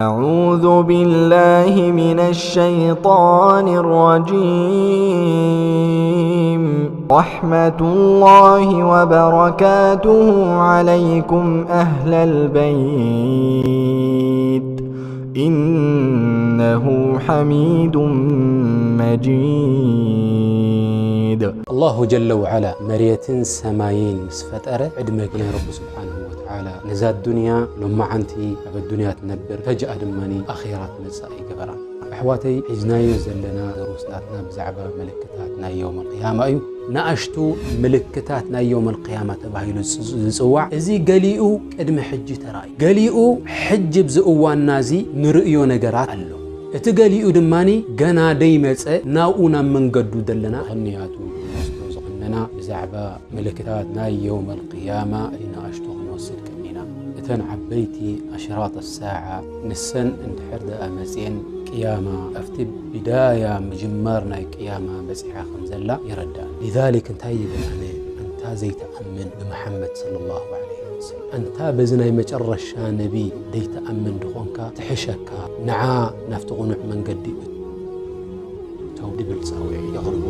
أعوذ بالله من الشيطان الرجيم. رحمة الله وبركاته عليكم أهل البيت. إنه حميد مجيد. ኣላሁ ጀለ ወዓላ መሬትን ሰማይን ምስ ፈጠረ ዕድመ ናይ ረቢ ስብሓንሁ ወተዓላ ነዛ ዱንያ ሎማዓንቲ ኣብ ኣዱንያ ትነብር፣ ፈጅኣ ድማ ኣኼራ ትመጽእ ኣይገበራን። ኣሕዋተይ፣ ሒዝናዮ ዘለና ደሩስ ናትና ብዛዕባ ምልክታት ናይ የውመል ቅያማ እዩ። ንኣሽቱ ምልክታት ናይ የውመል ቅያማ ተባሂሉ ዝጽዋዕ፣ እዚ ገሊኡ ቅድሚ ሕጂ ተራእዩ፣ ገሊኡ ሕጂ ኣብዚ እዋንና እዚ ንርእዮ ነገራት ኣሎ። እቲ ገሊኡ ድማ ገና ደይመጸ ናብኡ ናብ መንገዱ ዘለና። ክንያቱ ክንወስዶ ዝቐነና ብዛዕባ ምልክታት ናይ የውመል ቅያማ ንኣሽቱ ክንወስድ ቀኒና። እተን ዓበይቲ ኣሽራጥ ሳዓ ንሰን እንድሕር ደኣ መጽየን ቅያማ ኣብቲ ብዳያ ምጅማር ናይ ቅያማ በጺሓ ከም ዘላ የረድኣና። ሊዛሊክ እንታይ ይብል ኣነ፣ ኣንታ ዘይትኣምን ብመሓመድ ሰለላሁ ዐለይሂ ወሰለም፣ ኣንታ በዚ ናይ መጨረሻ ነቢ ዘይትኣምን ድኾንካ ትሕሸካ፣ ንዓ ናብቲ ቕኑዕ መንገዲ እተው ድብል ጻውዒት የቕርቡ።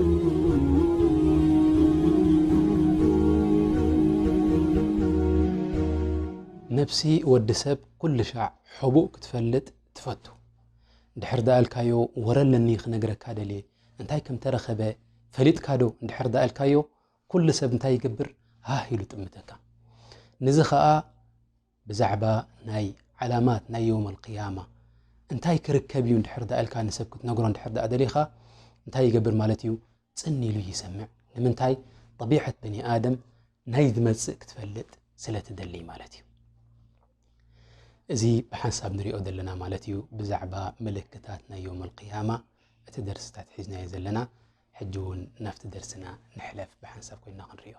ነብሲ ወዲ ሰብ ኩሉ ሻዕ ሕቡእ ክትፈልጥ ትፈቱ። እንድሕር ደኣልካዮ፣ ወረ ኣለኒ ክነግረካ ደልየ፣ እንታይ ከም ተረኸበ ፈሊጥካ ዶ እንድሕር ደኣልካዮ፣ ኩሉ ሰብ እንታይ ይገብር? ሃህ ኢሉ ጥምተካ። ንዚ ኸኣ ብዛዕባ ናይ ዓላማት ናይ የውመል ቅያማ እንታይ ክርከብ እዩ እንድሕር ደኣልካ ንሰብ ክትነግሮ እንድሕር ደኣ ደሊኻ እንታይ ይገብር ማለት እዩ? ጽን ኢሉ ይሰምዕ። ንምንታይ? ጠቢዐት በኒ ኣደም ናይ ዝመጽእ ክትፈልጥ ስለ ትደሊ ማለት እዩ። እዚ ብሓንሳብ ንሪኦ ዘለና ማለት እዩ ብዛዕባ ምልክታት ናይ የውመል ቅያማ እቲ ደርስታት ሒዝናዮ ዘለና። ሕጂ እውን ናብቲ ደርስና ንሕለፍ፣ ብሓንሳብ ኮይና ክንሪኦ።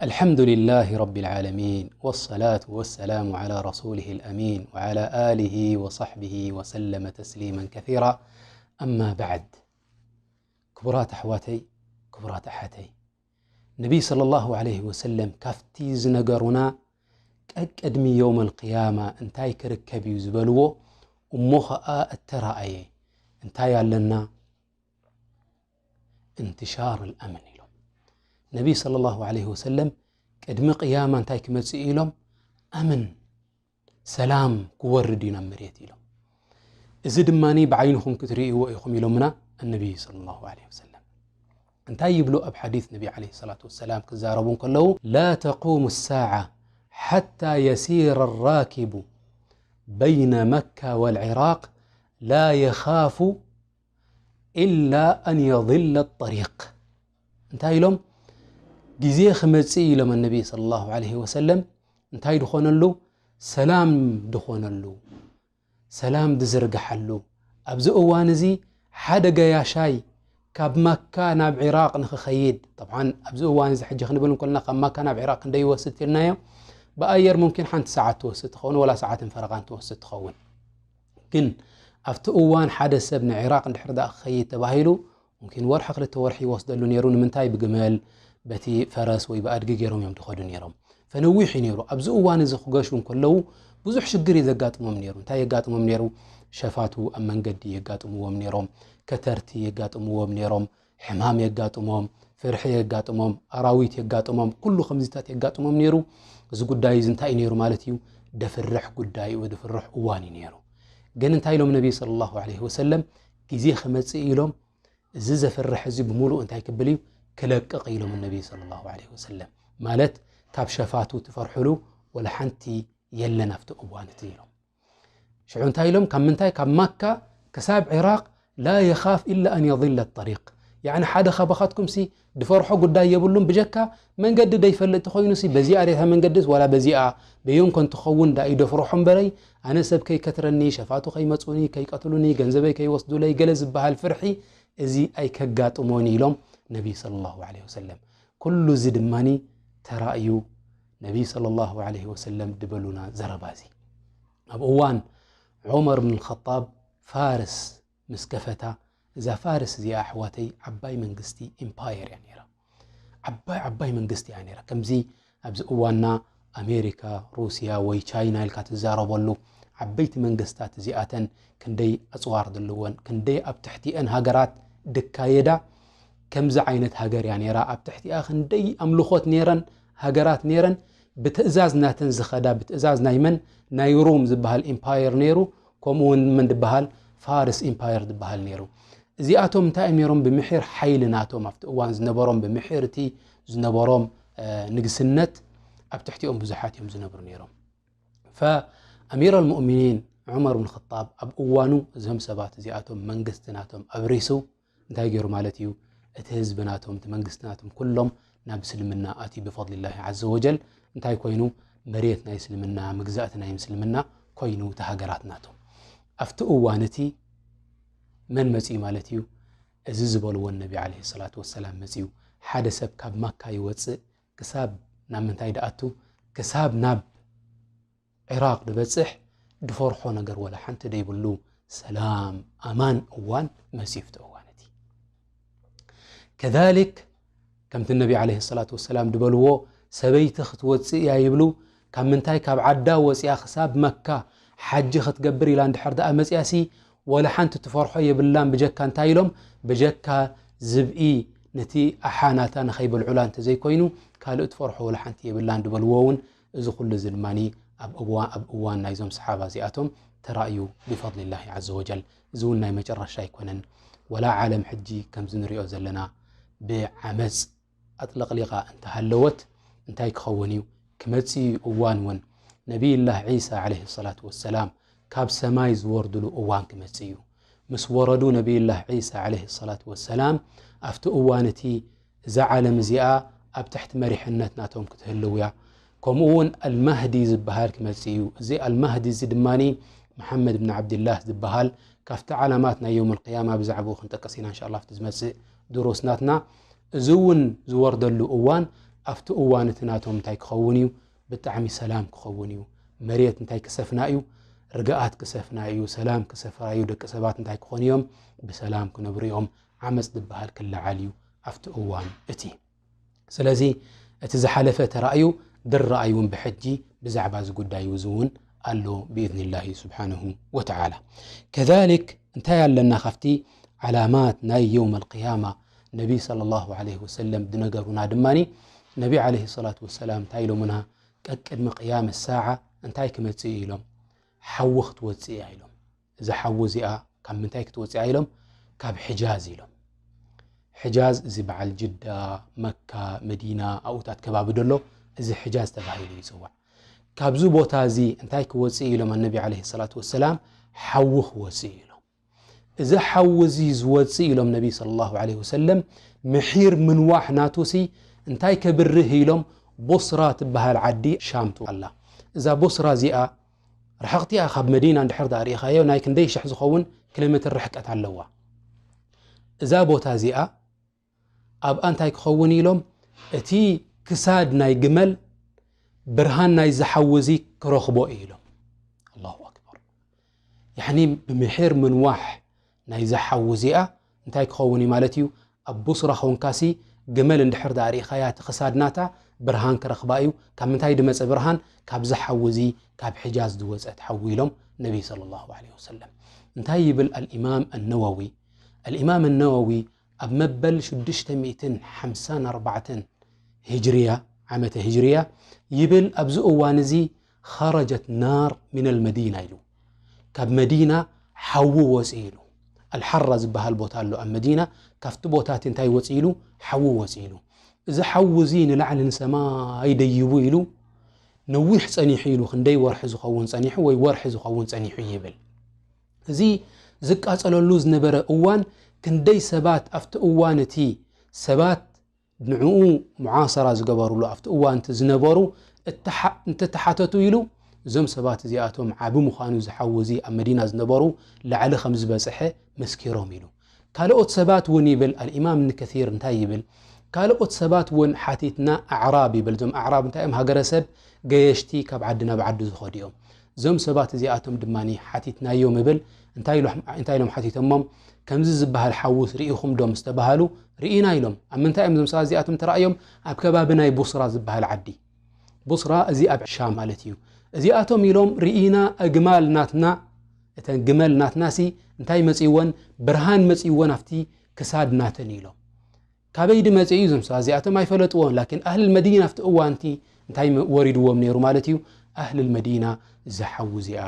الحمد لله رب العالمين، والصلاة والسلام على رسوله الأمين، وعلى آله وصحبه وسلم تسليما كثيرا. أما بعد. ክቡራት ኣሕዋተይ፣ ክቡራት ኣሓተይ፣ ነቢይ ሰለላሁ ዐለይሂ ወሰለም ካብቲ ዝነገሩና ቀቅድሚ የውመል ቅያማ እንታይ ክርከብ እዩ ዝበልዎ፣ እሞ ኸኣ እተራእየ እንታይ ኣለና? እንትሻር ኣልኣምን ኢሎም። ነቢይ ሰለላሁ ዐለይሂ ወሰለም ቅድሚ ቅያማ እንታይ ክመጽእ ኢሎም? ኣምን፣ ሰላም ክወርድ እዩ ናብ መሬት ኢሎም። እዚ ድማ ብዓይንኹም ክትርእይዎ ኢኹም ኢሎምና ኣነቢይ ሰለላሁ ዐለይሂ ወሰለም። እንታይ ይብሉ ኣብ ሓዲስ ነቢ ዐለይሂ ሰላቱ ወሰላም ክዛረቡ እንከለዉ? لا تقوم الساعة حتى يسير الراكب بين مكة والعراق لا يخاف إلا أن يضل الطريق. እንታይ ኢሎም? ግዜ ክመጽእ ኢሎም ኣነቢ ሰለላሁ ዐለይሂ ወሰለም እንታይ ድኾነሉ? ሰላም ድኾነሉ፣ ሰላም ድዝርግሓሉ። ኣብዚ እዋን እዚ ሓደ ገያሻይ ካብ ማካ ናብ ዒራቕ ንኽኸይድ፣ ጠብዓን ኣብዚ እዋን እዚ ሕጂ ክንብል እንከለና ካብ ማካ ናብ ዒራቕ ክንደይ ይወስድ ኢልናዮ? ብኣየር ሙምኪን ሓንቲ ሰዓት ትወስድ ትኸውን፣ ወላ ሰዓትን ፈረቓን ትወስድ ትኸውን። ግን ኣብቲ እዋን ሓደ ሰብ ንዒራቕ እንድሕር ደኣ ክኸይድ ተባሂሉ፣ ሙምኪን ወርሒ ክልተ ወርሒ ይወስደሉ ነይሩ። ንምንታይ? ብግመል፣ በቲ ፈረስ ወይ ብኣድጊ ገይሮም እዮም ድኸዱ ነይሮም። ፈነዊሕ እዩ ነይሩ። ኣብዚ እዋን እዚ ክገሹ እንከለዉ ብዙሕ ሽግር እዩ ዘጋጥሞም ነይሩ። እንታይ የጋጥሞም ነይሩ? ሸፋቱ ኣብ መንገዲ የጋጥምዎም ነይሮም፣ ከተርቲ የጋጥምዎም ነይሮም፣ ሕማም የጋጥሞም፣ ፍርሒ የጋጥሞም፣ ኣራዊት የጋጥሞም፣ ኩሉ ከምዚታት የጋጥሞም ነይሩ። እዚ ጉዳይ እዚ እንታይ እዩ ነይሩ ማለት እዩ? ደፍርሕ ጉዳይ እዩ፣ ደፍርሕ እዋን እዩ ነይሩ። ግን እንታይ ኢሎም ነቢ ሰለላሁ ዐለይሂ ወሰለም? ግዜ ክመጽእ ኢሎም እዚ ዘፍርሕ እዚ ብምሉእ እንታይ ክብል እዩ? ክለቅቕ ኢሎም ነቢ ሰለላሁ ዐለይሂ ወሰለም። ማለት ካብ ሸፋቱ ትፈርሕሉ ወላ ሓንቲ የለን ኣብቲ እዋን እቲ ኢሎም። ሽዑ እንታይ ኢሎም? ካብ ምንታይ? ካብ ማካ ክሳብ ዒራቕ ላ የኻፍ ኢላ ኣን የضለ ጠሪቅ። ያዕኒ ሓደ ካባኻትኩምሲ ድፈርሖ ጉዳይ የብሉን ብጀካ መንገዲ ደይፈልጥ ተኾይኑሲ በዚኣ ሬታ መንገድስ ዋላ በዚኣ በየንኮ እንትኸውን ዳ እዩ ደፍርሖ እምበረይ ኣነ ሰብ ከይከትረኒ፣ ሸፋቱ ከይመጹኒ፣ ከይቀትሉኒ፣ ገንዘበይ ከይወስዱለይ ገለ ዝበሃል ፍርሒ እዚ ኣይከጋጥሞን ኢሎም ነቢ ሰለላሁ ዐለይሂ ወሰለም። ኩሉ እዚ ድማኒ ተራእዩ ነቢ ሰለላሁ ዐለይሂ ወሰለም ድበሉና ዘረባ እዚ። ኣብ እዋን ዑመር ብን ኸጣብ ፋርስ ምስ ከፈታ፣ እዛ ፋርስ እዚኣ ኣሕዋተይ ዓባይ መንግስቲ ኢምፓየር እያ ነይራ። ዓባይ ዓባይ መንግስቲ እያ ነይራ። ከምዚ ኣብዚ እዋንና ኣሜሪካ፣ ሩስያ ወይ ቻይና ኢልካ ትዛረበሉ ዓበይቲ መንግስታት እዚኣተን ክንደይ ኣፅዋር ዘለወን፣ ክንደይ ኣብ ትሕቲአን ሃገራት ድካየዳ፣ ከምዚ ዓይነት ሃገር እያ ነይራ። ኣብ ትሕቲኣ ክንደይ ኣምልኾት ነይረን፣ ሃገራት ነይረን፣ ብትእዛዝ ናተን ዝኸዳ፣ ብትእዛዝ ናይ መን? ናይ ሩም ዝበሃል ኢምፓየር ነይሩ። ከምኡ እውን መን ዝበሃል? ፋርስ ኢምፓየር ዝበሃል ነይሩ። እዚኣቶም እንታይ እዮም ነይሮም? ብምሒር ሓይሊ ናቶም ኣብቲ እዋን ዝነበሮም፣ ብምሒር እቲ ዝነበሮም ንግስነት ኣብ ትሕቲኦም ብዙሓት እዮም ዝነብሩ ነይሮም። ፈኣሚር ኣልሙእሚኒን ዑመር ብን ኸጣብ ኣብ እዋኑ እዞም ሰባት እዚኣቶም መንግስቲ ናቶም ኣብሪሱ እንታይ ገይሩ ማለት እዩ? እቲ ህዝቢ ናቶም፣ እቲ መንግስቲ ናቶም ኩሎም ናብ እስልምና ኣትዩ ብፈድሊላሂ ዓዘ ወጀል። እንታይ ኮይኑ? መሬት ናይ እስልምና፣ መግዛእቲ ናይ ምስልምና ኮይኑ እቲ ሃገራት ናቶም። ኣብቲ እዋን እቲ መን መፅኡ ማለት እዩ? እዚ ዝበልዎ ነቢ ዓለይሂ ሰላቱ ወሰላም መፅኡ። ሓደ ሰብ ካብ ማካ ይወፅእ ክሳብ ናብ ምንታይ ድኣቱ? ክሳብ ናብ ዒራቕ ድበፅሕ ድፈርሖ ነገር ወላ ሓንቲ ደይብሉ ሰላም ኣማን እዋን መፅዩ። ኣብቲ እዋን እቲ ከዛሊክ ከምቲ ነቢ ዓለይሂ ሰላቱ ወሰላም ድበልዎ ሰበይቲ ክትወፅእ እያ ይብሉ። ካብ ምንታይ? ካብ ዓዳ ወፅያ ክሳብ መካ ሓጂ ክትገብር ኢላ እንድሕር ደኣ መፅያሲ ወላ ሓንቲ ትፈርሖ የብላን። ብጀካ እንታይ ኢሎም? ብጀካ ዝብኢ ነቲ ኣሓ ናታ ንኸይበልዑላ እንተዘይኮይኑ ካልእ ትፈርሖ ወላ ሓንቲ የብላን ድበልዎ እውን እዚ ኩሉ እዚ ድማ ኣብ እዋ-፣ ኣብ እዋን ናይዞም ሰሓባ እዚኣቶም ተራእዩ ብፈድሊላሂ ዓዘ ወጀል። እዚ እውን ናይ መጨረሻ ኣይኮነን። ወላ ዓለም ሕጂ ከምዚ ንሪኦ ዘለና ብዓመፅ ኣጥለቕሊቓ እንተሃለወት እንታይ ክኸውን እዩ? ክመፅእ እዩ እዋን እውን ነቢይላህ ዒሳ ዓለይሂ ሰላቱ ወሰላም ካብ ሰማይ ዝወርድሉ እዋን ክመፅእ እዩ። ምስ ወረዱ ነቢይላህ ዒሳ ዓለይሂ ሰላቱ ወሰላም ኣብቲ እዋን እቲ እዛ ዓለም እዚኣ ኣብ ትሕቲ መሪሕነት ናቶም ክትህልው እያ። ከምኡ እውን ኣልማህዲ ዝበሃል ክመፅእ እዩ። እዚ ኣልማህዲ እዚ ድማ መሓመድ ብን ዓብድላህ ዝበሃል ካብቲ ዓላማት ናይ የውም ኣልቅያማ ብዛዕባኡ ክንጠቅስ ኢና እንሻላ ኣብቲ ዝመፅእ ድሩስ ናትና። እዚ እውን ዝወርደሉ እዋን ኣብቲ እዋን እቲ ናቶም እንታይ ክኸውን እዩ? ብጣዕሚ ሰላም ክኸውን እዩ። መሬት እንታይ ክሰፍና እዩ? ርግኣት ክሰፍና እዩ። ሰላም ክሰፍራ እዩ። ደቂ ሰባት እንታይ ክኾኑ እዮም? ብሰላም ክነብሩ እዮም። ዓመፅ ዝበሃል ክለዓል እዩ ኣብቲ እዋን እቲ። ስለዚ እቲ ዝሓለፈ ተራእዩ ድረኣይ እውን ብሕጂ ብዛዕባ እዚ ጉዳይ እዚ እውን ኣሎ ብኢዝኒላሂ ስብሓንሁ ወተዓላ። ከዛሊክ እንታይ ኣለና ካብቲ ዓላማት ናይ የውም ኣልቅያማ ነቢ ሰለላሁ ዓለይሂ ወሰለም ዝነገሩና ድማኒ ነቢ ዓለይሂ ሰላቱ ወሰላም እንታይ ኢሎምና? ቀቅድሚ ቅያም ሰዓ እንታይ ክመፅእ እዩ ኢሎም? ሓዊ ክትወፅእ እያ ኢሎም። እዛ ሓዊ እዚኣ ካብ ምንታይ ክትወፅእ እያ ኢሎም? ካብ ሕጃዝ ኢሎም። ሕጃዝ እዚ በዓል ጅዳ፣ መካ፣ መዲና ኣብኡታት ከባቢ ደሎ እዚ ሕጃዝ ተባሂሉ ይፅዋዕ። ካብዚ ቦታ እዚ እንታይ ክወፅእ እዩ ኢሎም ኣነቢ ዓለይሂ ሰላቱ ወሰላም? ሓዊ ክወፅእ እዩ ኢሎም። እዚ ሓዊ እዚ ዝወፅእ ኢሎም ነቢ ሰለላሁ ዓለይሂ ወሰለም ምሒር ምንዋሕ ናቱሲ እንታይ ከብርህ ኢሎም? ቦስራ ትበሃል ዓዲ ሻም ትብሃል ኣላ። እዛ ቦስራ እዚኣ ርሕቕቲ እያ ካብ መዲና እንድሕር ደኣ ርኢኻዮ ናይ ክንደይ ሽሕ ዝኸውን ኪሎ ሜትር ርሕቀት ኣለዋ። እዛ ቦታ እዚኣ ኣብኣ እንታይ ክኸውን ኢሎም? እቲ ክሳድ ናይ ግመል ብርሃን ናይዚ ሓዊ እዚ ክረኽቦ እዩ ኢሎም። ኣላሁ ኣክበር። ያዕኒ ብምሒር ምንዋሕ ናይዚ ሓዊ እዚኣ እንታይ ክኸውን እዩ ማለት እዩ? ኣብ ቡስራ ኾንካሲ ግመል እንድሕር ደኣ ርኢኻያ እቲ ክሳድ ናታ ብርሃን ክረኽባ እዩ። ካብ ምንታይ ድመፀ ብርሃን? ካብዚ ሓዊ እዚ ካብ ሕጃዝ ዝወፀት ሓዊ ኢሎም ነቢይ ሰለላሁ ዓለይሂ ወሰለም። እንታይ ይብል ኣልኢማም ኣነወዊ? ኣልኢማም ኣነወዊ ኣብ መበል ሽዱሽተ ሚእትን ሓምሳን ኣርባዕተን ሂጅርያ ዓመተ ሂጅርያ ይብል ኣብዚ እዋን እዚ ኸረጀት ናር ሚነል መዲና ኢሉ ካብ መዲና ሓዊ ወፂ ኢሉ ኣልሓራ ዝበሃል ቦታ ኣሎ ኣብ መዲና ካብቲ ቦታ እቲ እንታይ ወፂ ኢሉ ሓዊ ወፂ ኢሉ እዚ ሓዊ እዚ ንላዕሊ ንሰማይ ደይቡ ኢሉ ነዊሕ ፀኒሑ ኢሉ ክንደይ ወርሒ ዝኸውን ፀኒሑ ወይ ወርሒ ዝኸውን ፀኒሑ ይብል እዚ ዝቃፀለሉ ዝነበረ እዋን ክንደይ ሰባት ኣብቲ እዋን እቲ ሰባት ንዕኡ ሙዓሰራ ዝገበሩሉ ኣብቲ እዋን እቲ ዝነበሩ እንተተሓተቱ ኢሉ እዞም ሰባት እዚኣቶም ዓቢ ምዃኑ ዝሓዊ እዚ ኣብ መዲና ዝነበሩ ላዕሊ ከም ዝበፅሐ መስኪሮም ኢሉ ካልኦት ሰባት እውን ይብል ኣልኢማም እብን ከሲር እንታይ ይብል ካልኦት ሰባት እውን ሓቲትና ኣዕራብ ይብል እዞም ኣዕራብ እንታይ እዮም ሃገረሰብ ገየሽቲ ካብ ዓዲ ናብ ዓዲ ዝኸዱ እዮም እዞም ሰባት እዚኣቶም ድማ ሓቲትናዮም እብል እንታይ ኢሎም ሓቲቶሞም ከምዚ ዝበሃል ሓዊ ርኢኹም ዶ ምስ ተባሃሉ ርኢና ኢሎም ኣብ ምንታይ እዮም እዞም ሰባት እዚኣቶም ተራእዮም ኣብ ከባቢ ናይ ቡስራ ዝበሃል ዓዲ ቡስራ እዚ ኣብ ሻም ማለት እዩ። እዚኣቶም ኢሎም ርኢና ኣግማል ናትና፣ እተን ግመል ናትናሲ እንታይ መጺእወን? ብርሃን መጺእወን ኣብቲ ክሳድ ናተን ኢሎም። ካበይ ድመጽእ እዩ ዝምሳ እዚኣቶም ኣይፈለጥዎን። ላኪን ኣህልል መዲና ኣብቲ እዋንቲ እንታይ መ- ወሪድዎም ነይሩ ማለት እዩ? ኣህልል መዲና እዛ ሓዊ እዚኣ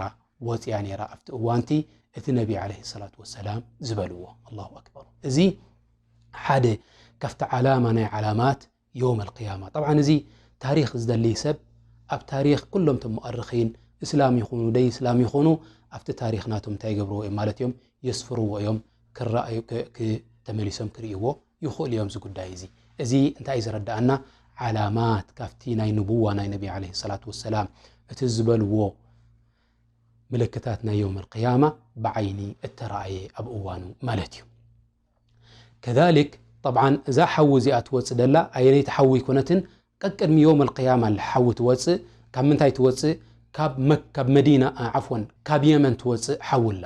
ወጽያ ነይራ ኣብቲ እዋንቲ እቲ ነቢ ዓለይሂ ሰላቱ ወሰላም ዝበልዎ። ኣላሁ ኣክበር። እዚ ሓደ ካብቲ ዓላማ ናይ ዓላማት የውም ኣልቅያማ። ጠብዓን እዚ ታሪኽ ዝደሊ ሰብ ኣብ ታሪኽ ኩሎም ቶም ሙኣርኺን እስላም ይኹኑ ደይ እስላም ይኹኑ ኣብቲ ታሪኽ ናቶም እንታይ ይገብርዎ እዮም ማለት እዮም? የስፍርዎ እዮም። ክረኣዩ ክ- ክ- ተመሊሶም ክርእይዎ ይኽእሉ እዮም። እዚ ጉዳይ እዚ እዚ እንታይ እዩ ዝረዳኣና? ዓላማት ካብቲ ናይ ንቡዋ ናይ ነቢ ዓለይሂ ሰላቱ ወሰላም እቲ ዝበልዎ ምልክታት ናይ የውም ኣልቅያማ ብዓይኒ እተረኣየ ኣብ እዋኑ ማለት እዩ። ከዛሊክ ጠብዓን እዛ ሓዊ እዚኣ ትወፅእ ደላ ኣየነይቲ ሓዊ ኣይኮነትን። ቀቅድሚ የውም ኣልቅያማ ሓዊ ትወፅእ። ካብ ምንታይ ትወፅእ? ካብ መ- ካብ መዲና ዓ- ዓፍወን ካብ የመን ትወፅእ ሓዊ ኣላ።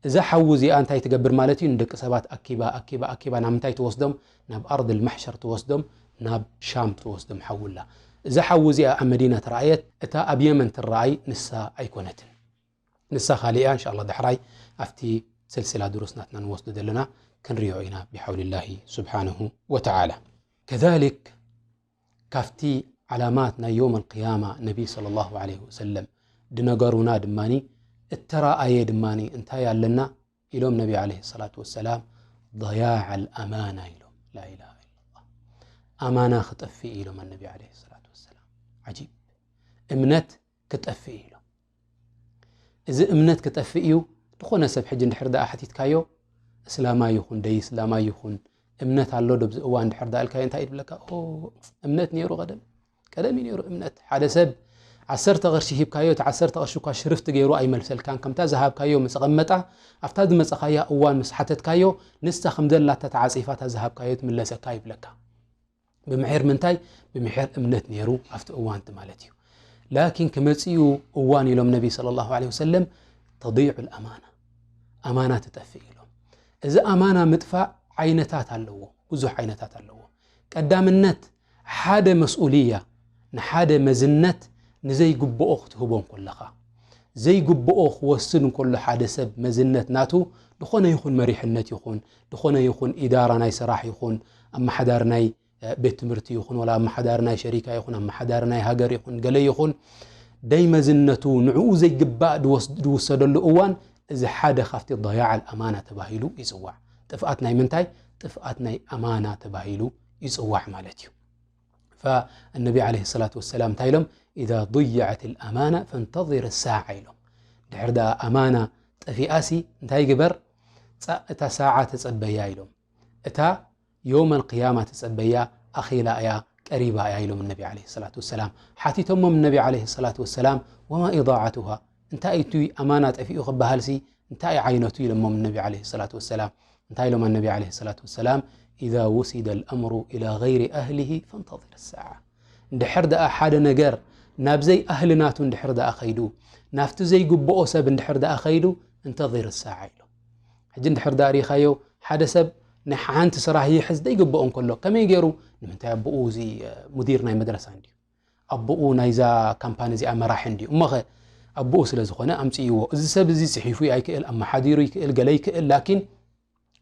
እዛ ሓዊ እዚኣ እንታይ ትገብር ማለት እዩ? ንደቂ ሰባት ኣኪባ ኣኪባ ኣኪባ ናብ ምንታይ ትወስዶም? ናብ ኣርድ ልማሕሸር ትወስዶም፣ ናብ ሻም ትወስዶም ሓዊ ኣላ። እዛ ሓዊ እዚኣ ኣብ መዲና ተረኣየት፣ እታ ኣብ የመን ትረኣይ ንሳ ኣይኮነትን። ንሳ ካሊእ እያ። እንሻላ ዳሕራይ ኣብቲ ስልስላ ድሩስ ናትና ንወስዶ ዘለና ክንሪኦ ኢና ብሓውልላሂ ስብሓንሁ ወተዓላ። ከዛሊክ ካብቲ ዓላማት ናይ የውም ኣልቅያማ ነቢ ሰለላሁ ዐለይሂ ወሰለም ድነገሩና ድማኒ እተረኣየ ድማኒ እንታይ ኣለና ኢሎም ነቢ ዐለይሂ ሰላቱ ወሰላም ضياع الأمانة ኢሎም። ላኢላሃ ኢለላህ። ኣማና ክጠፍእ ኢሎም ኣነቢ ዐለይሂ ሰላቱ ወሰላም። ዓጂብ። እምነት ክጠፍእ ኢሎም። እዚ እምነት ክጠፍእ እዩ። ዝኾነ ሰብ ሕጂ እንድሕር ደኣ ሓቲትካዮ እስላማይ ይኹን ደይ እስላማይ ይኹን እምነት ኣሎ ዶ ኣብዚ እዋን እንድሕር ደኣ ኢልካዮ እንታይ እዩ ዝብለካ? ኦ እምነት ነይሩ ቀደም። ቀደም እዩ ነይሩ እምነት። ሓደ ሰብ ዓሰርተ ቅርሺ ሂብካዮ እቲ ዓሰርተ ቅርሺ እኳ ሽርፍቲ ገይሩ ኣይመልሰልካን። ከምታ ዝሃብካዮ ምስ ኣቐመጣ ኣብታ ዝመጸኻያ እዋን ምስ ሓተትካዮ ንሳ ከም ዘላታ ተዓጺፋ እታ ዝሃብካዮ ትምለሰካ ይብለካ። ብምሕር ምንታይ? ብምሕር እምነት ነይሩ ኣብቲ እዋንቲ ማለት እዩ። ላኪን ክመጽኡ እዋን ኢሎም ነቢ ሰለላሁ ዐለይሂ ወሰለም ተዲዑ ኣልኣማና ኣማና ትጠፍእ ኢሎም። እዚ ኣማና ምጥፋእ ዓይነታት ኣለዎ፣ ብዙሕ ዓይነታት ኣለዎ። ቀዳምነት ሓደ መስኡልያ ንሓደ መዝነት ንዘይግብኦ ክትህቦ እንከለኻ ዘይግብኦ ክወስድ እንከሎ ሓደ ሰብ መዝነት ናቱ ዝኾነ ይኹን መሪሕነት ይኹን ዝኾነ ይኹን ኢዳራ ናይ ስራሕ ይኹን ኣመሓዳሪ ናይ ቤት ትምህርቲ ይኹን ወላ ኣመሓዳሪ ናይ ሸሪካ ይኹን ኣመሓዳሪ ናይ ሃገር ይኹን ገለ ይኹን ደይ መዝነቱ ንዕኡ ዘይግባእ ድወስ- ድውሰደሉ እዋን እዚ ሓደ ካብቲ ضياع الأمانة ተባሂሉ ይፅዋዕ። ጥፍኣት ናይ ምንታይ? ጥፍኣት ናይ ኣማና ተባሂሉ ይፅዋዕ ማለት እዩ። فالنبي عليه الصلاة والسلام እንታይ ኢሎም? إذا ضيعت الأمانة فانتظر الساعة ኢሎም። ድሕር ደኣ ኣማና ጠፊኣሲ እንታይ ግበር? ፃ- እታ ሳዓ ተፀበያ ኢሎም። እታ ዮም ኣልቅያማ ተፀበያ ኣኺላ እያ ቀሪባ እያ ኢሎም ነቢ ዓለይሂ ሰላቱ ወሰላም ሓቲቶሞም ነቢ ዓለይሂ ሰላቱ ወሰላም ወማ ኢዳዓቱሃ እንታይ እዩ እቲ ኣማና ጠፊኡ ክበሃልሲ እንታይ እዩ ዓይነቱ ኢሎሞም ነቢ ዓለይሂ ሰላቱ ወሰላም እንታይ ኢሎም ነቢ ዓለይሂ ሰላቱ ወሰላም إذا وسد الأمر إلى غير أهله فانتظر الساعة እንድሕር ደኣ ሓደ ነገር ናብ ዘይ ኣህሊ ናቱ እንድሕር ደኣ ኸይዱ ናብቲ ዘይግብኦ ሰብ እንድሕር ደኣ ኸይዱ እንተظር الساعة ኢሎም ሕጂ እንድሕር ደኣ ሪኢኻዮ ሓደ ሰብ ናይ ሓንቲ ስራሕ ይሕዝ ዘይግብኦ እንከሎ ከመይ ገይሩ ንምንታይ ኣቦኡ እዚ ሙዲር ናይ መድረሳ እንድዩ ኣቦኡ ናይዛ ካምፓኒ እዚኣ መራሒ እንድዩ እሞኸ ኣቦኡ ስለ ዝኾነ ኣምፅእዎ እዚ ሰብ እዚ ፅሒፉ ኣይክእል ኣመሓዲሩ ይክእል ገለ ይክእል ላኪን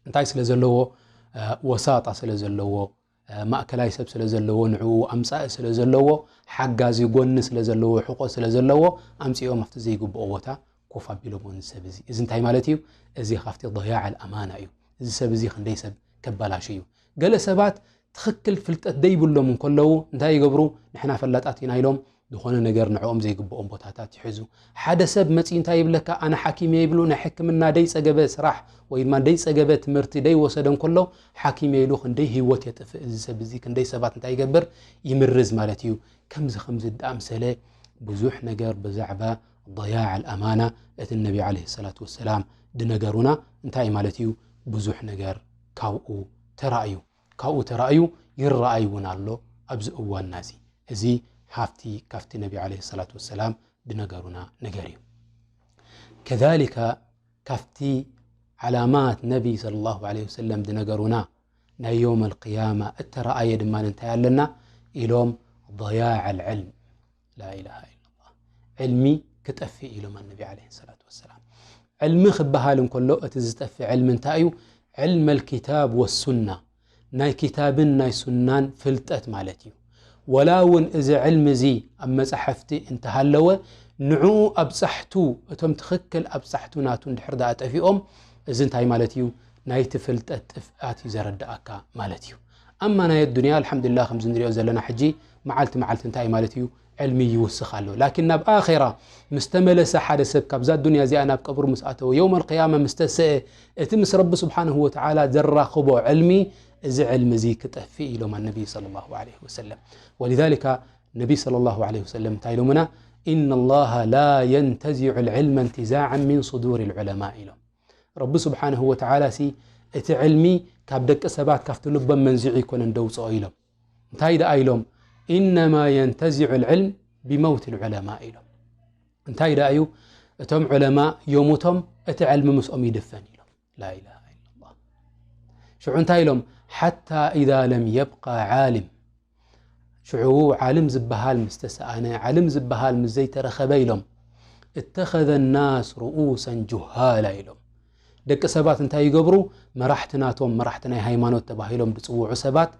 እንታይ ስለ ዘለዎ ወሳጣ ስለ ዘለዎ ማእከላይ ሰብ ስለ ዘለዎ ንዕኡ ኣምፃኢ ስለ ዘለዎ ሓጋዚ ጎኒ ስለ ዘለዎ ሕቆ ስለ ዘለዎ ኣምፂኦም ኣብቲ ዘይግብኦ ቦታ ኮፍ ኣቢሎሞ እዚ ሰብ እዚ እዚ እንታይ ማለት እዩ እዚ ካብቲ ضياع الأمانة እዩ እዚ ሰብ እዚ ክንደይ ሰብ ከባላሹ እዩ ገለ ሰባት ትኽክል ፍልጠት ደይብሎም እንከለዉ እንታይ ይገብሩ ንሕና ፈላጣት ኢና ኢሎም ዝኾነ ነገር ንዕኦም ዘይግብኦም ቦታታት ይሕዙ ሓደ ሰብ መፂኡ እንታይ ይብለካ ኣነ ሓኪም እየ ይብሉ ናይ ሕክምና ደይፀገበ ስራሕ ወይ ድማ ደይፀገበ ትምህርቲ ደይወሰደ እንከሎ ሓኪም እየ ኢሉ ክንደይ ህይወት የጥፍእ እዚ ሰብ እዚ ክንደይ ሰባት እንታይ ይገብር ይምርዝ ማለት እዩ ከምዚ ከምዚ ደኣምሰለ ብዙሕ ነገር ብዛዕባ ضياع الأمانة እቲ ነቢ عليه الصلاة والسلام ድነገሩና እንታይ ማለት እዩ ብዙሕ ነገር ካብኡ ተራእዩ ካብኡ ተራእዩ ይረኣይ እውን ኣሎ ኣብዚ እዋንና እዚ እዚ ሃፍቲ ካብቲ ነቢ عليه الصلاة والسلام ድነገሩና ነገር እዩ ከذلك ካብቲ ዓላማት ነቢ صلى الله عليه وسلم ድነገሩና ናይ يوم القيامة እተረኣየ ድማ እንታይ ኣለና ኢሎም ضياع العلم ላኢላሃ ኢላላህ። ዕልሚ ክጠፍእ ኢሎም ኣነቢ ዓለይሂ ሰላቱ ወሰላም። ዕልሚ ክበሃል እንከሎ እቲ ዝጠፍእ ዕልሚ እንታይ እዩ? ዕልመል ኪታብ ወሱና፣ ናይ ኪታብን ናይ ሱናን ፍልጠት ማለት እዩ። ወላ እውን እዚ ዕልሚ እዚ ኣብ መጻሕፍቲ እንተሃለወ፣ ንዕኡ ኣብጻሕቱ፣ እቶም ትኽክል ኣብጻሕቱ ናቱ እንድሕር ደኣ ጠፊኦም፣ እዚ እንታይ ማለት እዩ? ናይቲ ፍልጠት ጥፍኣት እዩ ዘረድኣካ ማለት እዩ። ኣማ ናይ ኣዱንያ ኣልሓምዱሊላህ ከምዚ ንሪኦ ዘለና ሕጂ መዓልቲ መዓልቲ እንታይ ማለት እዩ? ዕልሚ ይውስኽ ኣሎ። ላኪን ናብ ኣኼራ ምስ ተመለሰ ሓደ ሰብ ካብዛ ኣዱንያ እዚኣ ናብ ቀብሩ ምስ ኣተወ፣ የውመል ቅያማ ምስ ተሰአ፣ እቲ ምስ ረቢ ስብሓንሁ ወተዓላ ዘራኽቦ ዕልሚ፣ እዚ ዕልሚ እዚ ክጠፍእ ኢሎም ኣነቢ ሰለላሁ ዐለይሂ ወሰለም። ወሊዛሊካ ነቢ ሰለላሁ ዐለይሂ ወሰለም እንታይ ኢሎምና? ኢነ ላሃ ላ የንተዚዑ ልዕልመ እንትዛዓን ሚን ሱዱር ልዑለማ ኢሎም። ረቢ ስብሓንሁ ወተዓላ ሲ እቲ ዕልሚ ካብ ደቂ ሰባት ካብቲ ልቦም መንዚዑ ኣይኮነን ደውፅኦ ኢሎም። እንታይ ደኣ ኢሎም? ኢነማ የንተዚዑ ልዕልም ብመውት ልዑለማ ኢሎም። እንታይ ደኣ እዩ? እቶም ዑለማ ዮሙቶም እቲ ዕልሚ ምስኦም ይድፈን ኢሎም። ላኢላሃ ኢላላህ። ሽዑ እንታይ ኢሎም? ሓታ ኢዛ ለም የብቃ ዓልም፣ ሽዑ ዓልም ዝበሃል ምስ ተሰኣነ፣ ዓልም ዝበሃል ምስ ዘይተረኸበ ኢሎም፣ እተኸዘ ናስ ርኡሰን ጁሃላ ኢሎም። ደቂ ሰባት እንታይ ይገብሩ? መራሕቲ ናቶም፣ መራሕቲ ናይ ሃይማኖት ተባሂሎም ዝፅውዑ ሰባት፣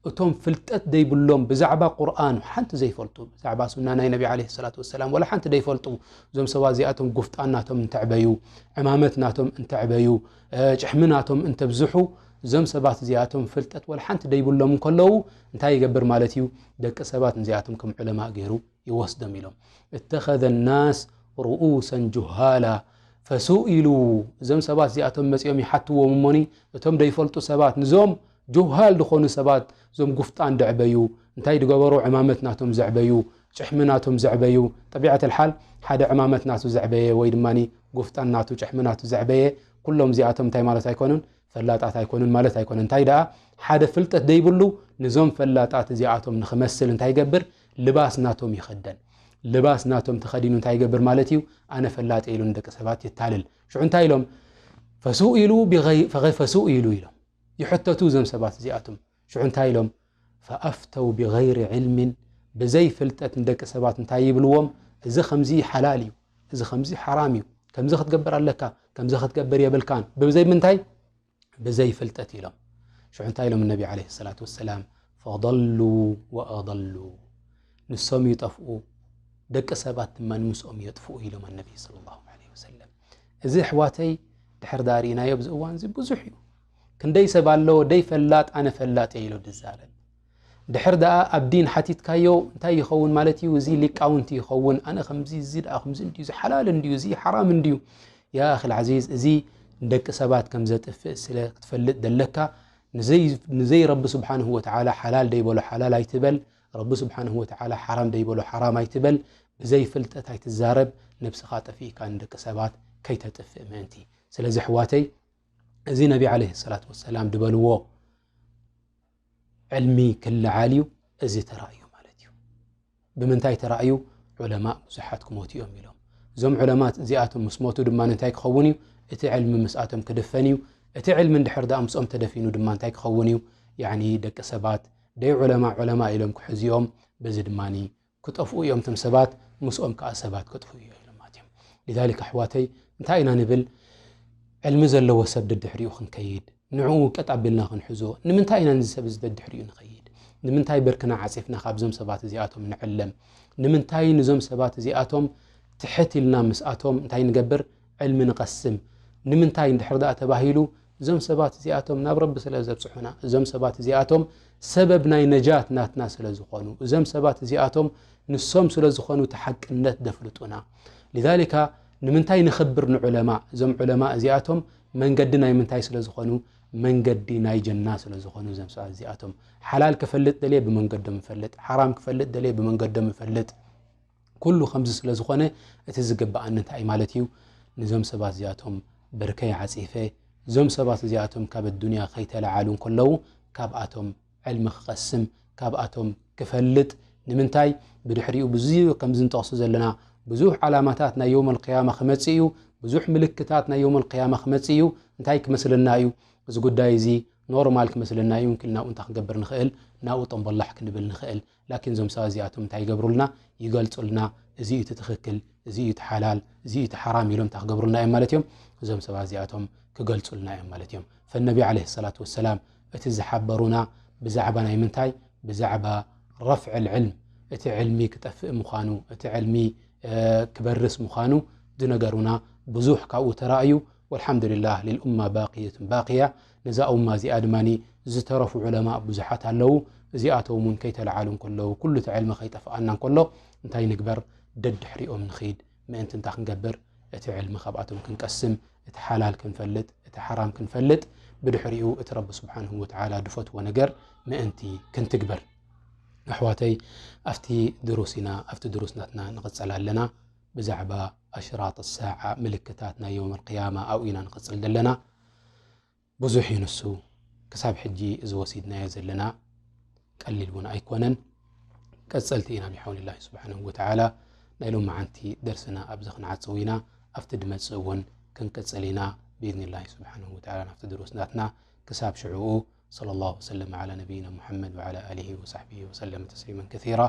እቶም ፍልጠት ዘይብሎም ብዛዕባ ቁርኣን ሓንቲ ዘይፈልጡ፣ ብዛዕባ ሱና ናይ ነቢ ዓለይሂ ሰላቱ ወሰላም ወላ ሓንቲ ዘይፈልጡ፣ እዞም ሰባት እዚኣቶም ጉፍጣን ናቶም እንተዕበዩ፣ ዕማመት ናቶም እንተዕበዩ፣ እ፣ ጭሕሚ ናቶም እንተብዝሑ፣ እዞም ሰባት እዚኣቶም ፍልጠት ወላ ሓንቲ ዘይብሎም እንከለዉ እንታይ ይገብር ማለት እዩ? ደቂ ሰባት ነዚኣቶም ከም ዑለማእ ገይሩ ይወስዶም ኢሎም። እተኸዘ ናስ ርኡሰን ጁሃላ ፈሱኢሉ፣ እዞም ሰባት እዚኣቶም መፂኦም ይሓትዎም እሞኒ፣ እቶም ዘይፈልጡ ሰባት ንዞም ጁሃል ዝኾኑ ሰባት፣ እዞም ጉፍጣን ዘዕበዩ፣ እንታይ ዝገበሩ? ዕማመት ናቶም ዘዕበዩ፣ ጭሕሚ ናቶም ዘዕበዩ። ጠቢዐት ልሓል ሓደ ዕማመት ናቱ ዘዕበየ ወይ ድማ ጉፍጣን ናቱ፣ ጭሕሚ ናቱ ዘዕበየ፣ ኩሎም እዚኣቶም እንታይ ማለት ኣይኮኑን? ፈላጣት ኣይኮኑን ማለት ኣይኮነን። እንታይ ደኣ? ሓደ ፍልጠት ዘይብሉ ንዞም ፈላጣት እዚኣቶም ንኽመስል እንታይ ይገብር? ልባስ ናቶም ይኸደን። ልባስ ናቶም ተኸዲኑ እንታይ ይገብር ማለት እዩ? ኣነ ፈላጠ ኢሉ ንደቂ ሰባት የታልል። ሽዑ እንታይ ኢሎም? ፈሱኢሉ ብገይ-፣ ፈገ-፣ ፈሱኢሉ ኢሎም ይሕተቱ እዞም ሰባት እዚኣቶም። ሽዑ እንታይ ኢሎም? ፈኣፍተው ብገይሪ ዕልምን፣ ብዘይ ፍልጠት ንደቂ ሰባት እንታይ ይብልዎም? እዚ ከምዚ ሓላል እዩ፣ እዚ ከምዚ ሓራም እዩ፣ ከምዚ ክትገብር ኣለካ፣ ከምዚ ክትገብር የብልካን። ብዘይ ምንታይ? ብዘይ ፍልጠት ኢሎም። ሽዑ እንታይ ኢሎም ነቢ ዓለይሂ ሰላቱ ወሰላም? ፈضሉ ወኣضሉ፣ ንሶም ይጠፍኡ፣ ደቂ ሰባት ድማ ምስኦም የጥፍኡ ኢሎም ኣነቢ ሰለላሁ ዐለይሂ ወሰለም። እዚ ኣሕዋተይ ድሕር ዳኣ ርኢናዮ ኣብዚ እዋን እዚ ብዙሕ እዩ። ክንደይ ሰብ ኣሎ ደይ ፈላጥ ኣነ ፈላጥ እየ ኢሉ ዝዛረብ። ድሕር ደኣ ኣብ ዲን ሓቲትካዮ እንታይ ይኸውን ማለት እዩ? እዚ ሊቃውንቲ ይኸውን። ኣነ ከምዚ፣ እዚ ደኣ ከምዚ እንድዩ፣ እዚ ሓላል እንድዩ፣ እዚ ሓራም እንድዩ። ያ ኣኺል ዓዚዝ፣ እዚ ንደቂ ሰባት ከም ዘጥፍእ ስለ ክትፈልጥ ደለካ፣ ንዘይ፣ ንዘይ ረቢ ስብሓንሁ ወተዓላ ሓላል ደይበሎ ሓላል ኣይትበል፣ ረቢ ስብሓንሁ ወተዓላ ሓራም ደይበሎ ሓራም ኣይትበል፣ ብዘይ ፍልጠት ኣይትዛረብ፣ ነብስኻ ጠፊእካ ንደቂ ሰባት ከይተጥፍእ ምእንቲ። ስለዚ ኣሕዋተይ፣ እዚ ነቢ ዓለይሂ ሰላቱ ወሰላም ድበልዎ ዕልሚ ክለዓል እዩ፣ እዚ ተራእዩ ማለት እዩ። ብምንታይ ተራእዩ? ዑለማእ ብዙሓት ክሞቱ እዮም ኢሎም። እዞም ዑለማት እዚኣቶም ምስ ሞቱ ድማ እንታይ ክኸውን እዩ? እቲ ዕልሚ ምስኣቶም ክድፈን እዩ። እቲ ዕልሚ እንድሕር ደኣ ምስኦም ተደፊኑ ድማ እንታይ ክኸውን እዩ? ያዕኒ ደቂ ሰባት ደይ ዑለማ ዑለማ ኢሎም ክሕዝኦም፣ በዚ ድማ ክጠፍኡ እዮም እቶም ሰባት፣ ምስኦም ከዓ ሰባት ክጥፍኡ እዮም ኢሎም ማለት እዮም። ሊዛሊክ ኣሕዋተይ እንታይ ኢና ንብል? ዕልሚ ዘለዎ ሰብ ደድሕሪኡ ክንከይድ፣ ንዕኡ ቀጥ ኣቢልና ክንሕዞ። ንምንታይ ኢና ነዚ ሰብ እዚ ደድሕሪኡ ንኸይድ? ንምንታይ በርክና ዓጺፍና ካብዞም ሰባት እዚኣቶም ንዕለም? ንምንታይ ንዞም ሰባት እዚኣቶም ትሕት ኢልና ምስኣቶም እንታይ ንገብር? ዕልሚ ንቐስም። ንምንታይ እንድሕር ደኣ ተባሂሉ፣ እዞም ሰባት እዚኣቶም ናብ ረቢ ስለ ዘብጽሑና፣ እዞም ሰባት እዚኣቶም ሰበብ ናይ ነጃት ናትና ስለ ዝኾኑ፣ እዞም ሰባት እዚኣቶም ንሶም ስለ ዝኾኑ እቲ ሓቅነት ደፍልጡና። ሊዛሊካ ንምንታይ ንኽብር ንዑለማ? እዞም ዑለማ እዚኣቶም መንገዲ ናይ ምንታይ ስለ ዝኾኑ? መንገዲ ናይ ጀና ስለ ዝኾኑ እዞም ሰባት እዚኣቶም። ሓላል ክፈልጥ ደልየ ብመንገዶም እፈልጥ፣ ሓራም ክፈልጥ ደልየ ብመንገዶም እፈልጥ። ኩሉ ከምዚ ስለ ዝኾነ እቲ ዝግብኣኒ እንታይ ማለት እዩ? ንዞም ሰባት እዚኣቶም በርከይ ዓጺፈ፣ እዞም ሰባት እዚኣቶም ካብ ኣዱንያ ከይተለዓሉ እንከለዉ ካብኣቶም ዕልሚ ክቐስም፣ ካብኣቶም ክፈልጥ። ንምንታይ? ብድሕሪኡ ብዙ-፣ ከምዚ ንጠቕሶ ዘለና ብዙሕ ዓላማታት ናይ የውመል ቅያማ ክመጽእ እዩ። ብዙሕ ምልክታት ናይ የውመል ቅያማ ክመጽእ እዩ። እንታይ ክመስለና እዩ? እዚ ጉዳይ እዚ ኖርማል ክመስለና ይምክል፣ ናብኡ እንታይ ክንገብር ንኽእል፣ ናብኡ ጠንበላሕ ክንብል ንኽእል። ላኪን እዞም ሰባት እዚኣቶም እንታይ ይገብሩልና? ይገልጹልና። እዚ እዩ እቲ ትኽክል፣ እዚ እዩ እቲ ሓላል፣ እዚ እዩ እቲ ሓራም ኢሎም እንታይ ክገብሩልና እዮም ማለት እዮም? እዞም ሰባት እዚኣቶም ክገልጹልና እዮም ማለት እዮም። ፈነቢ ዓለይሂ ሰላቱ ወሰላም እቲ ዝሓበሩና ብዛዕባ ናይ ምንታይ? ብዛዕባ ረፍዕ ልዕልም፣ እቲ ዕልሚ ክጠፍእ ምዃኑ፣ እቲ ዕልሚ ክበርስ ምዃኑ ዝነገሩና ብዙሕ ካብኡ ተራእዩ። ወልሓምዱሊላህ ልልኡማ ባቅየቱን ባቅያ። ነዛ ኡማ እዚኣ ድማ ዝተረፉ ዑለማእ ብዙሓት ኣለዉ። እዚኣቶም እውን ከይተለዓሉ እንከለዉ፣ ኩሉ እቲ ዕልሚ ከይጠፍኣና እንከሎ እንታይ ንግበር? ደድሕሪኦም ንኺድ። ምእንቲ እንታይ ክንገብር? እቲ ዕልሚ ካብኣቶም ክንቀስም፣ እቲ ሓላል ክንፈልጥ፣ እቲ ሓራም ክንፈልጥ፣ ብድሕሪኡ እቲ ረቢ ስብሓንሁ ወተዓላ ድፈትዎ ነገር ምእንቲ ክንትግበር። ኣሕዋተይ፣ ኣብቲ ድሩስ ኢና፣ ኣብቲ ድሩስ ናትና ንቕጽል ኣለና። ብዛዕባ ኣሽራጥ ሳዓ፣ ምልክታት ናይ የውም ኣልቅያማ ኣብኡ ኢና ንቕጽል ዘለና። ብዙሕ እዩ ንሱ። ክሳብ ሕጂ እዚ ወሲድናዮ ዘለና ቀሊል እውን ኣይኮነን። ቀጸልቲ ኢና ብሓውሊላሂ ስብሓንሁ ወተዓላ። ናይ ሎመዓንቲ ደርስና ኣብዚ ክንዓጽው ኢና። ኣብቲ ድመጽእ እውን ክንቅጽል ኢና ብኢዝኒላሂ ስብሓንሁ ወተዓላ ናብቲ ድሩስ ናትና። ክሳብ ሽዕኡ፣ ሰለላሁ ወሰለም ዓላ ነቢይና ሙሐመድ ወዓላ ኣሊሂ ወሳሕቢሂ ወሰለመ ተስሊመን ከሲራ።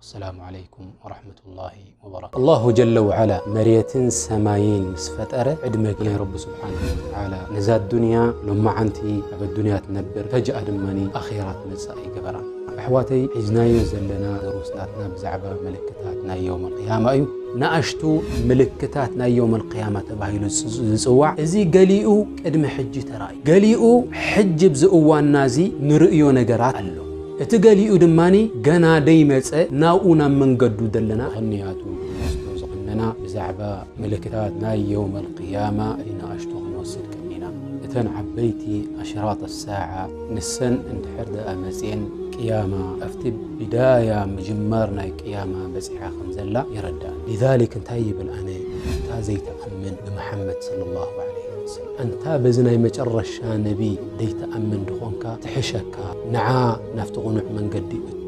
ወሰላሙ ዓለይኩም ወረሕመቱላሂ ወበረካቱ። ኣላሁ ጀለ ወዓላ መሬትን ሰማይን ምስ ፈጠረ፣ ዕድመ ናይ ረቢ ስብሓንሁ ወተዓላ ነዛ ዱንያ ሎመዓንቲ ኣብ ኣዱንያ ትነብር፣ ፈጅኣ ድማ ኣኼራ ትመጽእ ኣይገበራን። ኣሕዋተይ፣ ሒዝናዮ ዘለና ድሩስ ናትና ብዛዕባ ምልክታት ናይ የውም ኣልቅያማ እዩ። ንኣሽቱ ምልክታት ናይ የውም ኣልቅያማ ተባሂሉ ዝጽ-፣ ዝጽዋዕ፣ እዚ ገሊኡ ቅድሚ ሕጂ ተራእዩ፣ ገሊኡ ሕጂ ኣብዚ እዋንና እዚ ንርእዮ ነገራት ኣሎ። እቲ ገሊኡ ድማ ገና ደይመጸ፣ ናብኡ ናብ መንገዱ ዘለና። ክንያቱ ንወስዶ ዝቐነና ብዛዕባ ምልክታት ናይ የውም ኣልቅያማ ንኣሽቱ ክንወስድ ቀኒና። እተን ዓበይቲ ኣሽራጥ ሳዓ ንሰን እንድሕር ደኣ መጽየን፣ ቅያማ ኣብቲ ቢዳያ ምጅማር ናይ ቅያማ በጺሓ ከም ዘላ የረድኣና። ሊዛሊክ እንታይ ይብል? ኣነ እታ ዘይትኣምን ብመሓመድ ሰለላሁ ዐለይሂ ወሰለም፣ ኣንታ በዚ ናይ መጨረሻ ነቢ ዘይትኣምን ድኾንካ ትሕሸካ፣ ንዓ ናብቲ ቕኑዕ መንገዲ እቶ።